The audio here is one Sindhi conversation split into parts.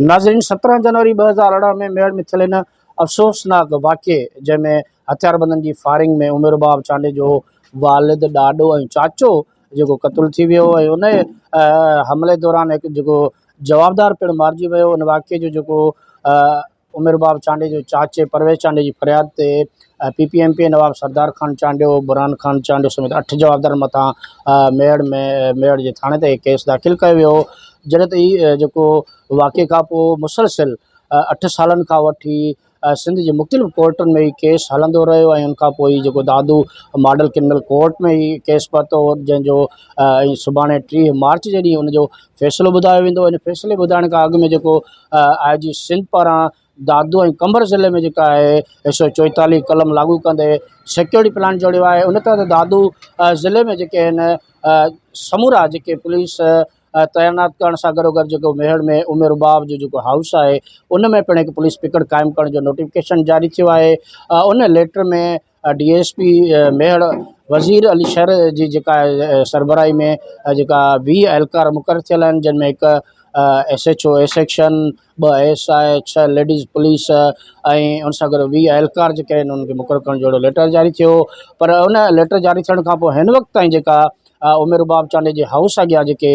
ناظرين 17 جنوري 2018 ۾ ميهڙ ۾ ٿيل هن افسوسناڪ واقعي جنهن ۾ هٿياربندن جي فائرنگ ۾ عمر باب چانڊيي جو والد، ڏاڏو ۽ چاچو جيڪو قتل ٿي ويو ۽ ان حملي دوران هڪ جيڪو جوابدار پڻ مارجي ويو ان واقعي جو جيڪو عمر باب چانڊيي جو چاچي پرويز چانڊيي جي فرياد تي P P M P Nawab Sardar Khan Chandio, Burhan Khan Chandio سميت اٺ جوابدارن مٿان ميهڙ ۾ ميهڙ جي ٿاڻي تي ڪيس داخل ڪيو ويو جڏهن ته هي جيڪو واقعي کان پوء مسلسل اٺ سالن کان وٺي سنڌ جي مختلف ڪورٽن ۾ هي ڪيس هلندو رهيو ۽ ان کان پوء هي جيڪو دادو ماڊل ڪرمنل ڪورٽ ۾ هي ڪيس پهتو جنهن جو ۽ سڀاڻي 30 مارچ جي ڏينهن ان جو فيصلو ٻڌايو ويندو ان فيصلي ٻڌائڻ کان اڳ ۾ جيڪو آء جي سنڌ پاران دادو ۽ قمبر ضلعي ۾ جيڪا آهي 144 قلم لاڳو ڪندي سيڪيورٽي پلان جوڙيو آهي ان تحت دادو ضلعي ۾ جيڪي آهن سمورا جيڪي پوليس تعينات ڪرڻ سان گڏو گڏ جيڪو ميهڙ ۾ ام رباب جو جيڪو هائوس آهي ان ۾ پڻ هڪ پوليس پڪڙ قائم ڪرڻ جو نوٽيفڪيشن جاري ٿيو آهي ان letter ۾ D S P Mehar Wazir Ali Shar جي جيڪا سربراهي ۾ جيڪا 20 اهلڪار مقرر ٿيل آهن جن ۾ هڪ S H O A section, ٻه ايس I, ڇهه ليڊيز پوليس ۽ ان سان گڏ 20 اهلڪار جيڪي آهن انهن کي مقرر ڪرڻ جو اهڙو ليٽر جاري ٿيو پر ان ليٽر جاري ٿيڻ کان پوء هن وقت تائين جيڪا عمر رباب چانڊيي جي هائوس اڳيان جيڪي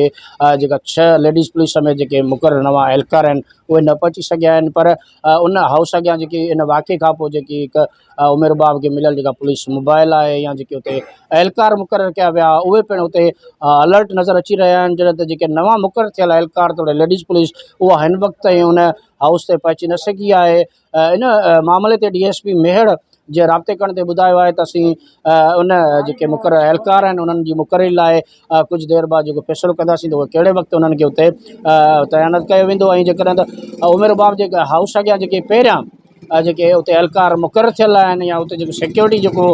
جيڪا ڇهه ليڊيز پوليس سميت جيڪي مقرر نوان اهلڪار آهن اهي نه پهچي سگهيا آهن پر ان هائوس اڳيان جيڪي ان واقعي کان پوء جيڪي هڪ عمر رباب کي مليل جيڪا پوليس موبائل آهي يا جيڪي اتي اهلڪار مقرر ڪيا ويا اهي پڻ اتي الرٽ نظر اچي رهيا آهن جڏهن ته جيڪي نوان مقرر ٿيل اهلڪار توڙي ليڊيز پوليس اها هن وقت تائين ان هائوس تي پهچي نه سگهي آهي ان معاملي تي ڊي ايس پي ميهڙ جي رابطي ڪرڻ تي ٻڌايو آهي ته اسين ان جيڪي مقرر اهلڪار آهن انهن جي مقرري لاء ڪجهه دير بعد جيڪو فيصلو ڪنداسين ته اهي ڪهڙي وقت انهن کي اتي تعينات ڪيو ويندو ۽ جيڪڏهن ته عمر رباب جي هائوس اڳيان جيڪي پهريان جيڪي اتي اهلڪار مقرر ٿيل آهن يا اتي جيڪو سيڪيورٽي جيڪو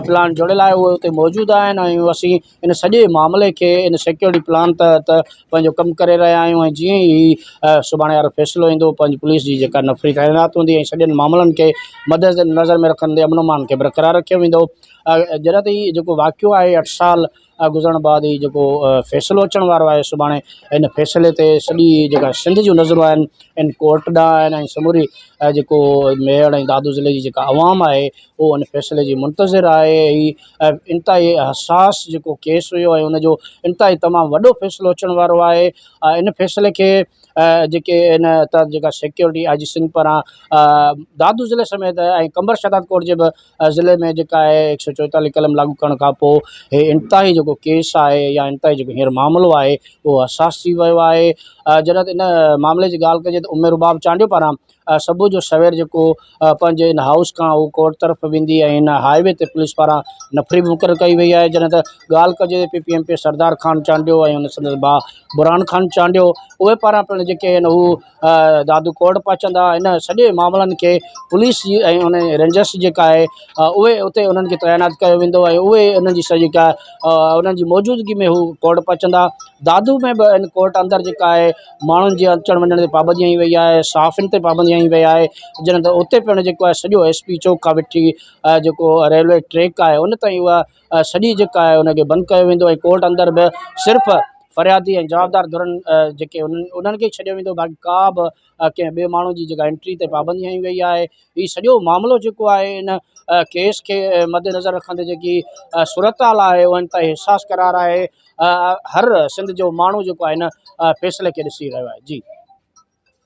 پلان جوڙيل آهي اهي اتي موجود آهن ۽ اسين ان سڄي معاملي کي ان سيڪيورٽي پلان تحت پنهنجو ڪم ڪري رهيا آهيون ۽ جيئن ئي سڀاڻي وارو فيصلو ايندو پنهنجي پوليس جي جيڪا نفري تعينات هوندي ۽ سڄن معاملن کي مد نظر ۾ رکندي امن امان کي برقرار رکيو ويندو جڏهن ته هي جيڪو واقعو آهي اٺ سال گذرڻ بعد هي جيڪو فيصلو اچڻ وارو آهي سڀاڻي ان فيصلي تي سڄي جيڪا سنڌ جون نظرون آهن ان ڪورٽ ڏانهن آهن ۽ سموري جيڪو ميهڙ ۽ دادو ضلعي جي جيڪا عوام آهي اهو ان فيصلي جي منتظر آهي هي انتهائي حساس جيڪو ڪيس هيو ۽ ان جو انتهائي تمام وڏو فيصلو اچڻ وارو آهي ان فيصلي کي جيڪي ان تحت جيڪا سيڪيورٽي I جي سنڌ پاران دادو ضلعي سميت ۽ قمبر شهداد ڪوٽ جي به ضلعي ۾ جيڪا آهي 144 قلم لاڳو ڪرڻ کان پوء هي انتهائي جيڪو ڪيس آهي يا انتهائي جيڪو هينئر معاملو آهي اهو حساس ٿي ويو آهي جڏهن ته ان معاملي جي ڳالهه ڪجي ته ام رباب چانڊيو پاران صبح جو سوير جيڪو پنهنجي ان هائوس کان هو ڪورٽ طرف ويندي ۽ ان هاء وي تي پوليس پاران نفري به مقرر ڪئي وئي آهي جڏهن ته ڳالهه ڪجي P P M P Sardar Khan Chandio ۽ ان سندس ڀاء برهان خان چانڊيو اهي پاران پڻ جيڪي آهن هو دادو ڪورٽ پهچندا ان سڄي معاملن کي پوليس جي ۽ ان رينجرس جيڪا آهي اهي اتي انهن کي تعينات ڪيو ويندو ۽ اهي انهن جي سڄي جيڪا انهن جي موجودگي ۾ هو ڪورٽ پهچندا دادو ۾ به ان ڪورٽ اندر جيڪا آهي ماڻهن جي اچڻ وڃڻ تي پابندي هنئي وئي آهي صحافين تي پابندي هنئي وئي آهي جڏهن ته اتي پڻ جيڪو آهي سڄو ايس پي چوڪ کان وٺي جيڪو ريلوي ٽريڪ آهي ان تائين اها سڄي جيڪا آهي ان کي بند ڪيو ويندو ۽ ڪورٽ اندر به صرف فريادي ۽ جوابدار ڌرين جيڪي انهن کي ئي ڇڏيو ويندو باقي ڪا به ڪنهن ٻئي ماڻهو جي جيڪا انٽري تي پابندي هنئي وئي آهي هي سڄو معاملو جيڪو آهي ان ڪيس کي مد نظر رکندي جيڪي صورتحال آهي اها انتهائي حساس قرار آهي هر سنڌ جو ماڻهو جيڪو آهي ان فيصلي کي ڏسي رهيو آهي جي.